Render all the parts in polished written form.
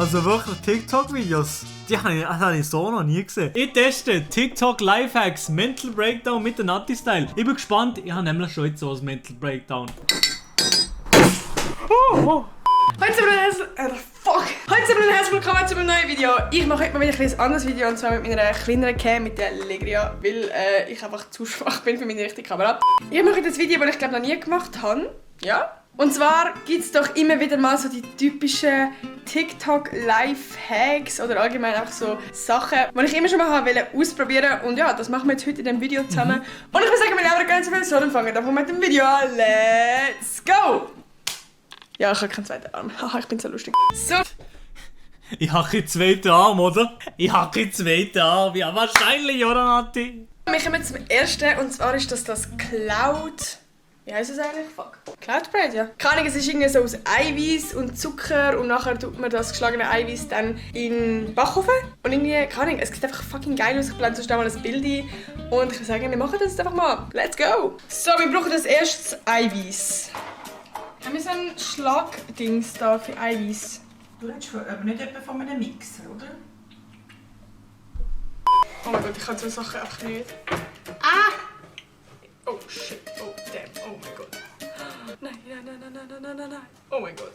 Also wirklich TikTok-Videos, die habe ich so noch nie gesehen. Ich teste TikTok Lifehacks, Mental Breakdown mit der Natti-Style. Ich bin gespannt, ich habe nämlich schon jetzt so ein Mental Breakdown. Heute sind wir herzlich willkommen zu einem neuen Video. Ich mache heute mal wieder ein anderes Video, und zwar mit meiner kleineren Cam, mit der Legria, weil ich einfach zu schwach bin für meine richtige Kamera. Ich mache heute das Video, das ich glaube noch nie gemacht habe. Ja. Und zwar gibt es doch immer wieder mal so die typischen TikTok-Life-Hacks oder allgemein auch so Sachen, die ich immer schon mal ausprobieren wollte. Und ja, das machen wir jetzt heute in diesem Video zusammen. Und ich würde sagen, wir nehmen gar nicht so viel, sondern fangen einfach mit dem Video an. Let's go! Ja, ich habe keinen zweiten Arm. Haha, ich bin so lustig. So. Ich habe keinen zweiten Arm, oder? Ich habe keinen zweiten Arm. Ja, wahrscheinlich, oder Natti? Wir kommen zum ersten, und zwar ist das Cloud... Wie heisst es eigentlich? Fuck. Cloud Bread, ja. Keine Ahnung, es ist irgendwie so aus Eiweiß und Zucker und nachher tut man das geschlagene Eiweiß dann in den Backofen. Und irgendwie, keine Ahnung, es sieht einfach fucking geil aus. Ich blende sonst mal ein Bild ein. Und ich würde sagen, wir machen das jetzt einfach mal. Let's go! So, wir brauchen als erstes Eiweiß. Haben wir so ein Schlagdings da für Eiweiß? Du redest aber nicht etwa von einem Mixer, oder? Oh mein Gott, ich kann so Sachen einfach nicht. Ah! Oh shit, oh damn, oh mein Gott. Nein. Oh mein Gott.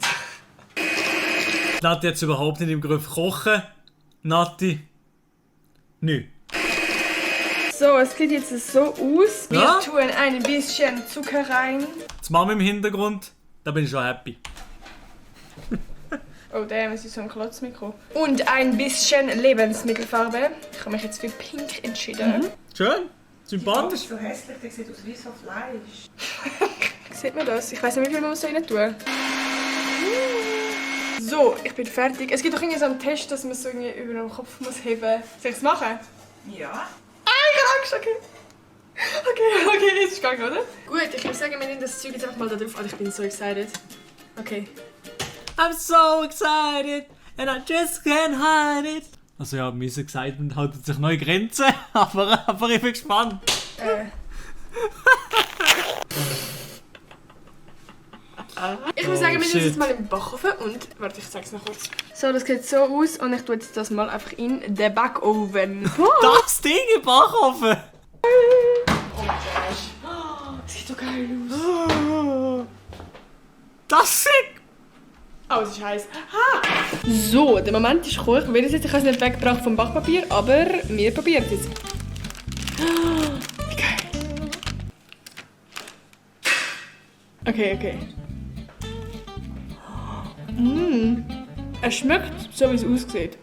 Natti jetzt überhaupt nicht im Griff. Kochen, Natti. Nö. So, es sieht jetzt so aus. Wir Ja? tun ein bisschen Zucker rein. Das Mama im Hintergrund, da bin ich schon happy. Oh damn, es ist so ein Klotzmikro. Und ein bisschen Lebensmittelfarbe. Ich habe mich jetzt für Pink entschieden. Schön, sympathisch. So hässlich, der sieht aus wie so Fleisch. Sieht man das? Ich weiß nicht, wie viel man muss da rein tun. So, ich bin fertig. Es gibt doch irgendwie so einen Test, dass man es so irgendwie über den Kopf muss heben. Soll ich es machen? Ja. Ah, ich habe Angst, okay. Okay, jetzt ist es gegangen, oder? Gut, ich würde sagen, wir nehmen das Zeug jetzt einfach mal da drauf. Ich bin so excited. Okay. I'm so excited and I just can't hide it. Also ja, mein Excitement hält sich neue Grenzen, aber ich bin gespannt. Ich würde sagen, wir nehmen shit. es jetzt mal im Backofen und... Warte, ich sag's noch kurz. So, das sieht so aus und ich tue jetzt das mal einfach in den Backofen. Das Ding im Backofen! Oh mein Gott. Es sieht so geil aus. Das sieht... Oh, es ist heiß. So, der Moment ist gekommen. Ich probiere es jetzt. Ich habe es nicht weggebracht vom Backpapier, aber wir probieren es jetzt. Wie geil. Okay. Es schmeckt so, wie es aussieht.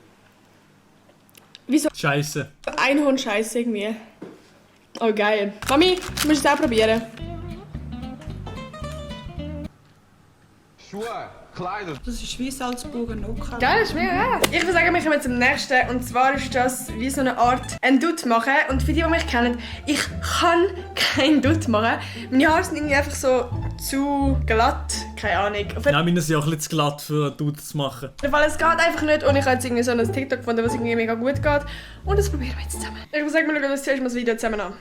Wie so Scheiße. Einhorn-Scheiße irgendwie. Oh, geil. Mami, du musst es auch probieren. Schuhe, Kleider. Das ist wie Salzburger Noka. Geil, ist mega geil. Ich würde sagen, wir kommen zum nächsten. Und zwar ist das wie so eine Art ein Dutt machen. Und für die mich kennen, ich kann kein Dutt machen. Meine Haare sind irgendwie einfach so zu glatt. Keine Ahnung. Auf Ja, meine sind auch ein bisschen zu glatt für einen Dude zu machen. jeden Fall, es geht einfach nicht. Und ich habe jetzt irgendwie so ein TikTok gefunden, was irgendwie mega gut geht. Und das probieren wir jetzt zusammen. Ich würde sagen, wir schauen uns zuerst mal das Video zusammen an.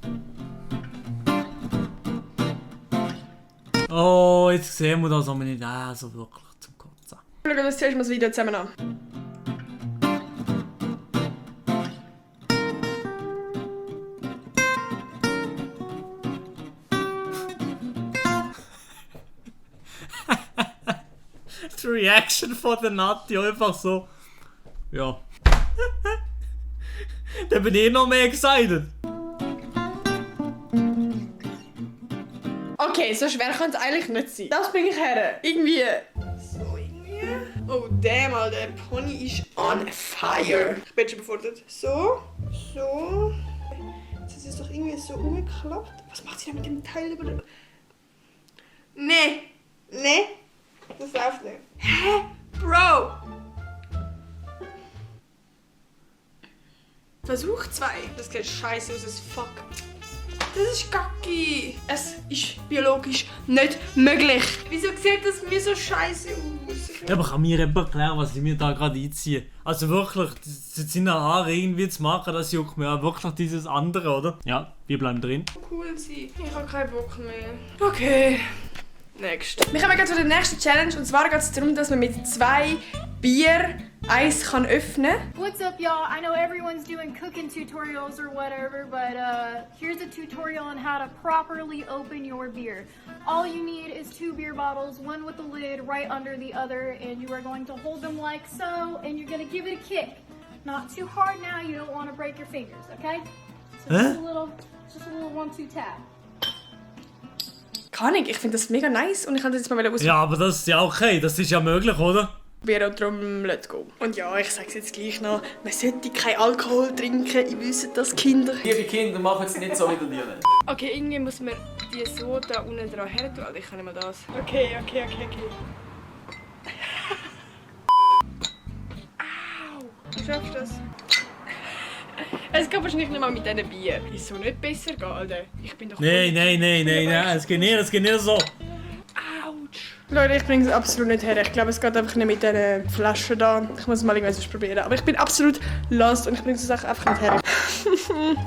Oh, jetzt sehen wir das aber nicht. Also wirklich zum Kotzen. Wir schauen uns zuerst mal das Video zusammen an. Die Reaction von der Natti einfach so. Ja. Dann bin ich noch mehr excited. Okay, so schwer kann es eigentlich nicht sein. Das bringe ich her. Irgendwie. So, irgendwie. Oh, damn, Alter. Der Pony ist on fire. Ich bin schon befordert. So. Jetzt ist es doch irgendwie so umgeklappt. Was macht sie denn mit dem Teil über der... Nee. Das läuft nicht. Hä? Bro! Versuch 2. Das sieht scheiße aus as fuck. Das ist kacke. Es ist biologisch nicht möglich. Wieso sieht das mir so scheiße aus? Ja, aber kann mir jemand erklären, was ich mir da gerade einziehe? Also wirklich, seine Haare irgendwie zu machen, das juckt mir auch wirklich dieses andere, oder? Ja, wir bleiben drin. Cool sein. Ich habe keinen Bock mehr. Okay. Next. Wir kommen jetzt zu der nächsten Challenge. Und zwar geht es darum, dass man mit 2 Bier eins kann öffnen. What's up, y'all? I know everyone's doing cooking tutorials or whatever, but here's a tutorial on how to properly open your beer. All you need is 2 beer bottles, one with the lid right under the other, and you are going to hold them like so, and you're going to give it a kick. Not too hard now, you don't want to break your fingers, okay? So just a little 1-2 tap. Keine Ahnung, ich finde das mega nice und ich kann das jetzt mal ausprobieren. Ja, aber das ist ja okay, das ist ja möglich, oder? Und darum, let's go. Und ja, ich sage es jetzt gleich noch, man sollte keinen Alkohol trinken, ich wisse das, Kinder. Liebe Kinder, machen es nicht so wie die. Okay, irgendwie muss man die so da unten dran her tun. Also ich kann nicht mal das. Okay. Au! Schaffst du das? Es geht wahrscheinlich nicht mal mit diesen Bier. Ist so nicht besser gehen, Alter. Ich bin doch... Nein, es geht nicht so. Autsch. Leute, ich bringe es absolut nicht her. Ich glaube, es geht einfach nicht mit diesen Flaschen da. Ich muss mal irgendwas probieren. Aber ich bin absolut lost und ich bringe es einfach nicht her.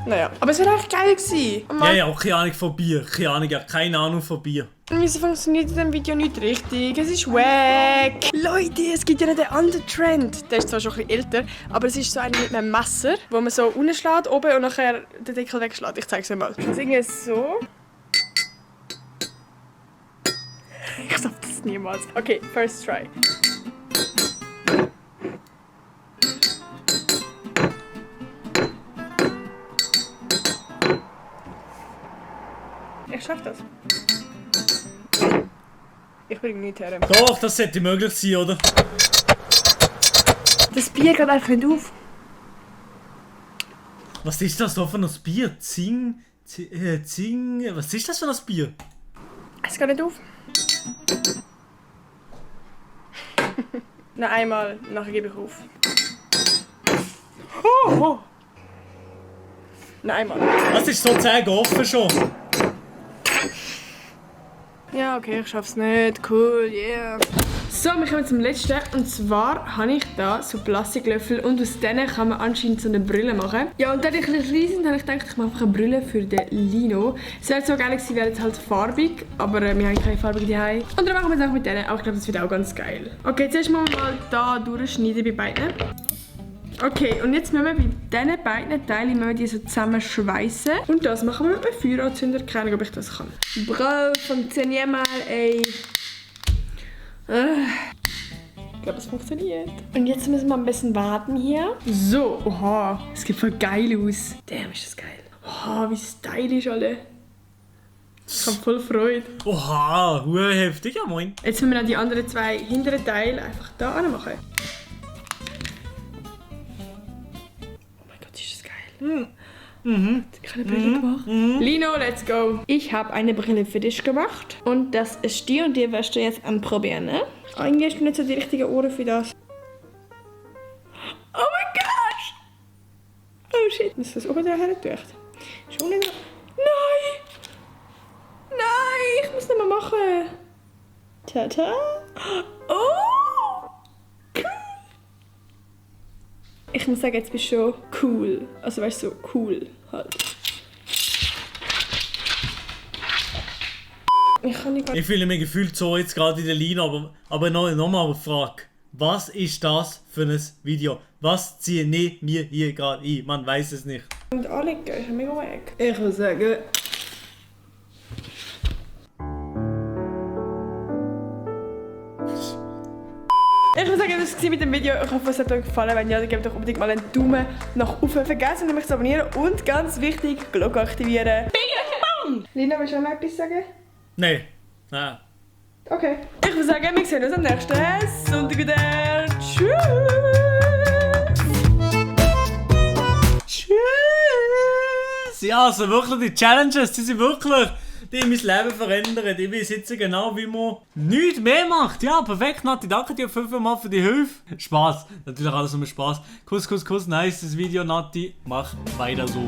Naja, aber es wäre eigentlich geil gewesen. Ja, keine Ahnung von Bier. Keine Ahnung von Bier. Wieso funktioniert in diesem Video nicht richtig? Es ist wack! Leute, es gibt ja noch den anderen Trend. Der ist zwar schon ein bisschen älter, aber es ist so einer mit einem Messer, wo man so unschlägt oben und nachher den Deckel wegschlägt. Ich zeige es euch mal. Das Ding ist so. Ich schaff das niemals. Okay, first try. Ich schaff das. Ich bringe nichts her. Doch, das sollte möglich sein, oder? Das Bier geht einfach nicht auf. Was ist das da für ein Bier? Zing. Was ist das für ein Bier? Es geht nicht auf. Noch einmal, nachher gebe ich auf. Oh. Noch einmal. Das ist sozusagen offen schon. Ja, okay, ich schaff's nicht. Cool, yeah. So, wir kommen zum letzten. Und zwar habe ich da so Plastiklöffel und aus denen kann man anscheinend so eine Brille machen. Ja, und da ich ein klein sind, habe ich gedacht, ich mache einfach eine Brille für den Lino. Es wäre so geil gewesen, wäre jetzt halt farbig, aber wir haben keine farbige daheim. Und dann machen wir es auch mit denen. Aber ich glaube, das wird auch ganz geil. Okay, zuerst mal da durchschneiden bei beiden. Okay, und jetzt müssen wir bei diesen beiden Teilen die so zusammenschweissen. Und das machen wir mit einem Feueranzünder. Keine Ahnung, ob ich das kann. Bro, funktioniert mal, ey. Ich glaube, es funktioniert. Und jetzt müssen wir ein bisschen warten hier. So, oha, es sieht voll geil aus. Damn, ist das geil. Oha, wie stylisch, alle. Ich habe voll Freude. Oha, heftig, ja moin. Jetzt müssen wir noch die anderen 2 hinteren Teile einfach da anmachen. Ich habe eine Brille gemacht. Lino, let's go. Ich habe eine Brille für dich gemacht. Und das ist die und die wirst du jetzt anprobieren, ne? Eigentlich hast du nicht so die richtigen Ohren für das. Oh mein Gott! Oh shit. Ist das oben daher gedacht? Schon nicht. Nein! Nein! Ich muss nicht mehr machen. Tata. Oh! Cool! Ich muss sagen, jetzt bist du schon cool. Also weißt du, so cool halt. Ich fühle mich gefühlt so jetzt gerade in der Linie, aber nochmal eine Frage. Was ist das für ein Video? Was ziehen wir hier gerade ein? Man weiß es nicht. Und anlegen, ist mega wack. Ich würde sagen... Ich würde sagen, das war mit dem Video. Ich hoffe, es hat euch gefallen. Wenn ja, dann gebt doch unbedingt mal einen Daumen nach oben. Vergesst nicht, mich zu abonnieren und ganz wichtig, Glocke aktivieren. Bing, bang! Lina, willst du noch etwas sagen? Nein. Okay. Ich würde sagen, wir sehen uns am nächsten Sonntag wieder. Tschüss! Tschüss! Ja, also wirklich, die Challenges, die sind wirklich... Die mein Leben verändern. Ich weiß jetzt genau, wie man nichts mehr macht. Ja, perfekt, Nati. Danke dir 5-mal für die Hilfe. Spaß. Natürlich alles nur Spaß. Kuss, nice das Video, Nati. Mach weiter so.